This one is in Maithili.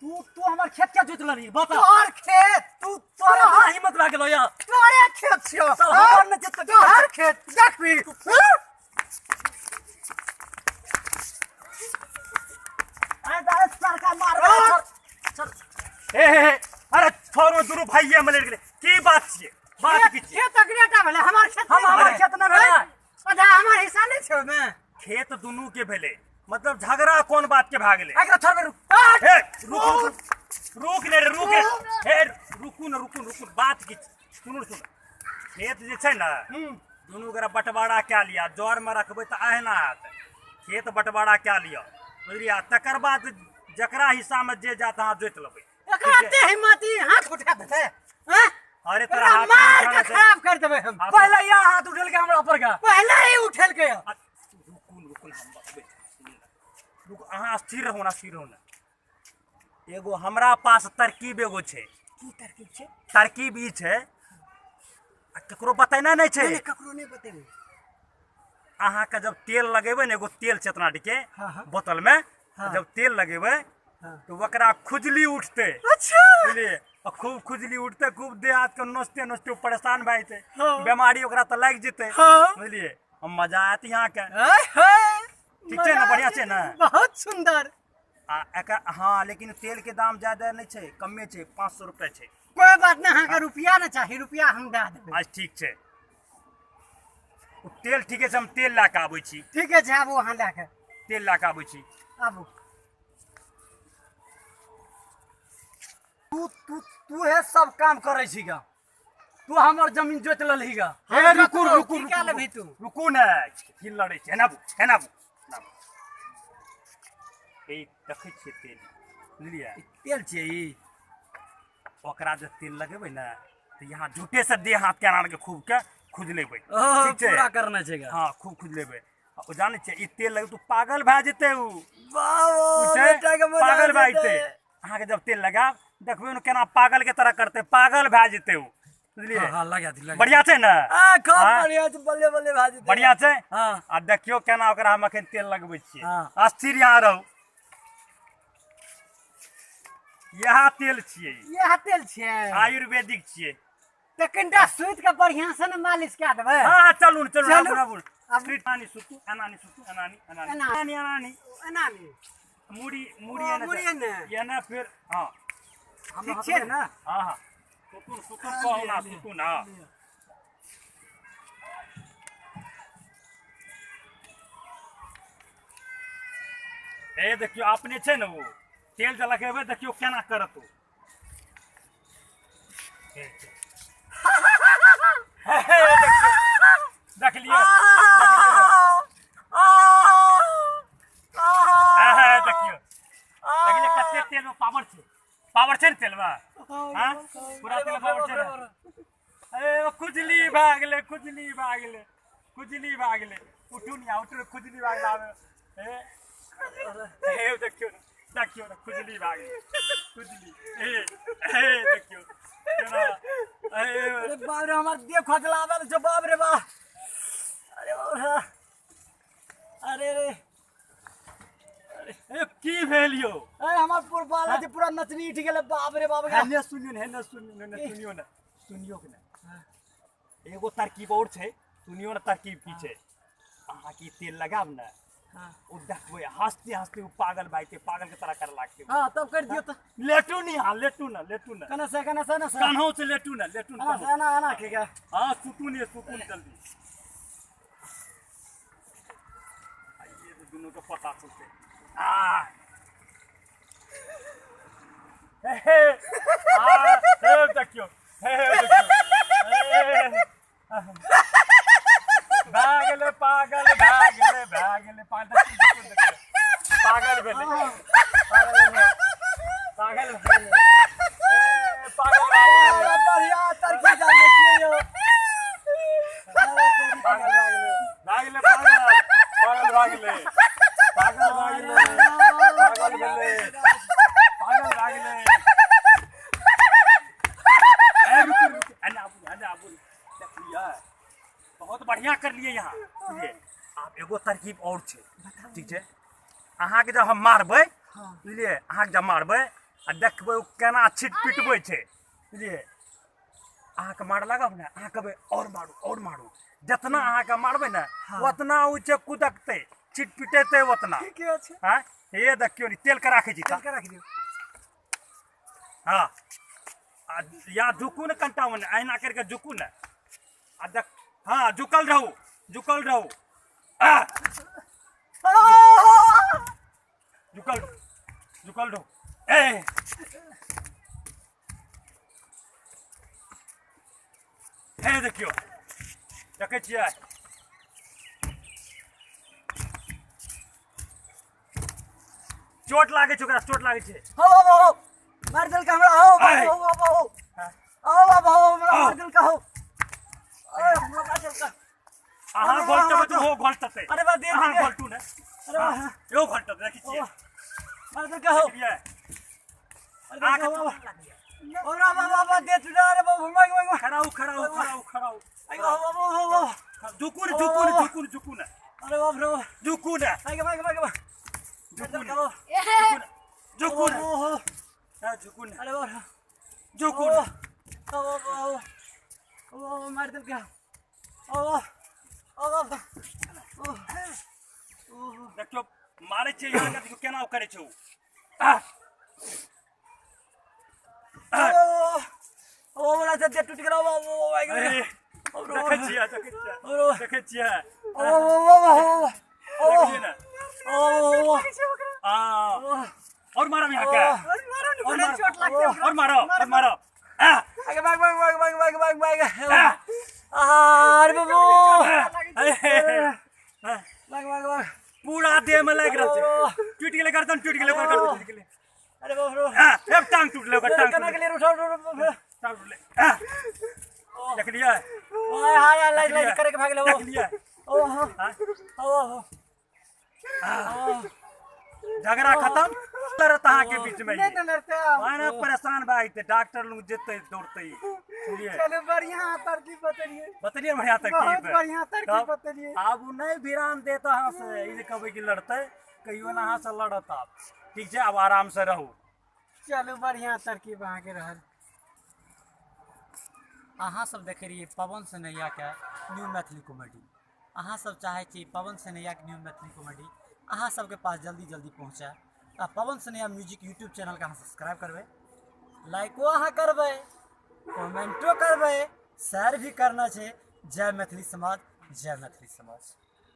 तू तू हमर खेत क्या जोत लनी बता। तोहर खेत तू तोरा हिम्मत भए गेलो या तोरे खेत छियो। हमर ने जोत तोहर खेत देखबी। आय दास सरकार मार चल। ए अरे छोरो दुनु भाईये में लड़ गेलै। की बात छियै? बात की छियै? खेत अगरेटा भेलै हमर खेत। हमर खेत न भेलै। आधा हमर हिस्सा नै छै ओमे। खेत दुनु के भेलै, मतलब झगड़ा कोन बात के भए गेलै? एकरा छोड़ रुक। हे रुक रुक रुक ने रुक। हे रुकू न रुकू रुकू बात की सुनू सुनू। खेत जे छै ने दुनू गोरा बंटवारा कए लिअ। जर में रखबै तऽ अहिना हैत। खेत बंटवारा कए लिअ बुझलियै। तकर बाद जकरा हिस्सा में जे जात अहाँ जोति लेबै। एकरा एते हिम्मत ई हाथ उठा देतै? हैं? अरे तोरा हाथ मार के खराब कर देबै हम। पहले यहाँ हाथ उठेलकै हमरा पर का। पहले ही उठेलकै। रुकू रुकू हम बतबै छी। रुकू अहाँ स्थिर रहू ना, स्थिर रहू ना। एगो हमरा पास तरकीब एगो छै। की तरकीब छै? तरकीब ई छै आ ककरो बतेना नहि छै। नहि ककरो नहि बतेबै। अहाँके जब तेल लगेबै ने, एगो तेल छै एतना के बोतल में, जब तेल लगेबै तो ओकरा खुजली उठतै। अच्छा बुझलियै? खूब खुजली उठतै, खूब देह हाथ के नोचते नोचते परेशान भए जेतै। बीमारी ओकरा तऽ लागि जेतै बुझलियै। हम मजा आयत यहाँके। ठीक छै ने? बढ़िया छै ने? बहुत सुंदर। आ एकर हाँ, लेकिन तेल के दाम ज्यादा नहि छै, कमे छै, 500 रुपया छै। कोई बात नहीं, अहाँके रुपया ने चाही, रुपया हम दए देबै। अच्छा ठीक छै, तेल ठीके छै, हम तेल लए कऽ आबै छी। ठीके छै, आबू अहाँ लए कऽ। तेल लए कऽ आबै छी। आबू। तू तू तू हे सब काम करै छी गा। तू हमर जमीन जोति लेलही गा। हे रुकू रुकू की कए लेबही तू? रुकू ने, की लड़ै छै? एना आबू, एना आबू। ई देखै छियै तेल, बुझलियै? तेल छियै ई। ओकरा जे तेल लगेबै ने तऽ यहाँ झूठे से देह हाथ केना के खूब के खुजलेबै। ठीक छै? पूरा करना छै गा। हाँ खूब खुजलेबै। ओ जानै छियै ई तेल लगे तू पागल भए जेतै। उ पागल भए जेतै। अहाँके जब तेल लगाब देखबै ने केना पागल के तरह करतै, पागल भए जेतै उ बुझलियै? हाँ लगा दी। बढ़िया छै ने? खूब बढ़िया छै, बल्ले बल्ले भए जेतै। बढ़िया छै। हाँ आ देखियौ केना ओकरा हम अखन तेल लगबै छियै। अस्थिर यहाँ रहू। इएह तेल छियै। इएह तेल छियै, आयुर्वेदिक छियै। तऽ कनिटा सुति के बढ़िया से ने मालिश कए देबै। हाँ चलू चलू आबू आबू। एना सुतू, एना नहि सुतू, एना नहि, एना नहि, एना नहि, एना नहि, मुड़ी मुड़ी एना एना फिर। हाँ ठीक छै ने? हाँ हाँ सुतू सुतू कहू ना, सुतू ना। ए देखियौ अपने छै ने ओ तेल जे लगेबै देखियौ केना करत ओ। देखलियै? देखियौ देखलियै कते तेल में पावर छै। पावर छै ने तेल में? हाँ पूरा तेल पावर छै ने? अरे खुजली भए गेलै, खुजली भए गेलै, खुजली भए गेलै। उठू ने, उठू, खुजली भए गेलै। आबै ए देखियौ देखियौ ने खुजली भए गेलै, खुजली। ए ए देखियौ केना। अरे बाप रे, हमर देह खजला आबै छै। बाप रे बाप। अरे बाप रे। अरे रे ए की भेल यौ? ए हमर पूरा जे पूरा नचनी उठि गेलै। बाप रे बाप। हेने सुनियौ ने, हेने सुनियौ ने, सुनियौ ने, सुनियौ ने। एगो तरकीब और छै, सुनियौ ने तरकीब की छै। अहाँ की तेल लगाब ने, ओ देखबै हँसते हँसते ओ पागल भए जेतै, पागल के तरह करे लागतै। हाँ तब कर दियौ तऽ। लेटू नी, हाँ लेटू ना, लेटू ना। कना से, कना से, ना से। कन्हौ से लेटू ना, लेटू ना। एना एना के गा। हाँ सुतू नी, सुतू नी जल्दी। आइए तो दुनू के पता चलतै। आ हे हे आ हे देखियौ, हे देखियौ। भए गेलै पागल, भए गेलै, भए गेलै पागल। पागल भेलै, पागल भेलै, पागल भए गेलै। बढ़िया तरकीब जानै छियै यौ। पागल भए गेलै, पागल, पागल भए गेलै, पागल भए गेलै, पागल भेलै, पागल भए गेलै। ए रुकू रुकू, एना आबू, एना आबू। देखलियै बहुत बढ़िया कर लिए यहाँ। बुझलियै? आब एगो तरकीब और छै। ठीक छै? अहाँके जब हम मारबै, बुझलियै, अहाँके जब मारबै आ देखबै ओ केना छिट पिटबै छै। बुझलियै? अहाँके मार लागब ने, अहाँ कहबै आओर मारू आओर मारू। जितना अहाँके मारबै ने ओतना ओ छै कुदकतै, छिट पिटेतै ओतना। ठीके छै। आँय, हे देखियौ ने, तेल के राखै छी। तेल के राखि दियौ। हँ, आ या झुकू ने कनिटा ओने, अहिना करि कऽ झुकू ने आ देख। हँ, झुकल रहू, झुकल रहू, आ झुकल झुकल रहू। ए हे देखियौ, देखै छियै? चोट लागै छै ओकरा, चोट लागै छै। हो हो हो, मार देलकै हमरा। हो बाबा, हो बाबा, हो हो बाबा, हो, हमरा मार देलकै। हो, अरे हमरा मार देलकै। अहाँ घोलटबै तऽ ओहो घोलटतै। अरे बा, दे अहाँ दे। घोलटू ने। अरे बा, यो घोलटतै, देखै छियै? मार देलकै हो। देखलियै? अरे अहाँके बाबा, चोट लागैए। हमरा बाबा बाबा दे टूटा। अरे बाबा, हमरा खड़ा हो, खड़ा हो, खड़ा हो, खड़ा हो। अरे बाबा बाबा बाबा, झुकू ने, झुकू ने, झुकू ने, झुकू ने। अरे बाप रे, झुकू ने। आगे आगे आगे, झुकू ने, झुकू झुकू ने, हो। हाँ, झुकू ने, अरे बाप रे, झुकू ने। ओ ओ ओ, मार देलकै। ओ ओ बाबा, ओ ओ, देखियौ, मारै छै अहाँके, देखियौ केना ओ करै छै ओ। आह, ओ ओ, वाला से दे टूट गेल। ओ ओ, आगे। अरे, देखै छियै? देखै छियै? देखै छियै? ओ ओ ओ ओ, देखलियै ने? ओ ओ, आ और मारब यहाँके, और मारो ने, और बड़ा मारो। चोट लागतै ओकरा। और मारो, और मारो। आ आगे भाग भाग भाग भाग भाग भाग भाग। आ अरे बाबू, अरे, भाग भाग भाग। पूरा देह में लागि रहल छै। टूटि गेलै गर्दन, टूटि गेलै ओकर गर्दन, टूटि गेलै। अरे बाप रे, आ एक टांग टूटलै ओकर, टांग केना टूटलै। के लिए उठाओ, उठाओ, उठाओ। टांग टूटलै। आ देखलियै? ओए हाय हाय, लाइट लाइट करे के भाग गेलै। ओ देखलियै? ओ हो, हाँ? ओ हो। झगड़ा खत्म लड़त अहाँके बीच में। नहि ने लड़तै आब। आना परेशान भए जेतै, डॉक्टर लग जेतै दौड़तै, बुझलियै? चलू, बढ़िया तरकीब बतेलियै। बतेलियै बढ़िया बहुत तरकीब? बढ़िया तरकीब तब बतेलियै। आब ओ नहि भिरान देत अहाँ से। ई जे कहबै कि लड़तै, कहियो ने अहाँ से लड़त आब। ठीक छै, आब आराम से रहू। चलू, बढ़िया तरकीब अहाँके रहल। अहाँ सब देखे रहियै पवन सनैयाके न्यू मैथिली कॉमेडी। अहाँ सब चाहै छी पवन सनैयाके न्यू मैथिली कॉमेडी अहाँ सबके पास जल्दी जल्दी पहुँचे, आ पवन सनैया म्यूजिक यूट्यूब चैनलके अहाँ सब्सक्राइब करबै, लाइको अहाँ करबै, कमेंटो करबै, शेयर भी करना छै। जय मैथिली समाज, जय मैथिली समाज।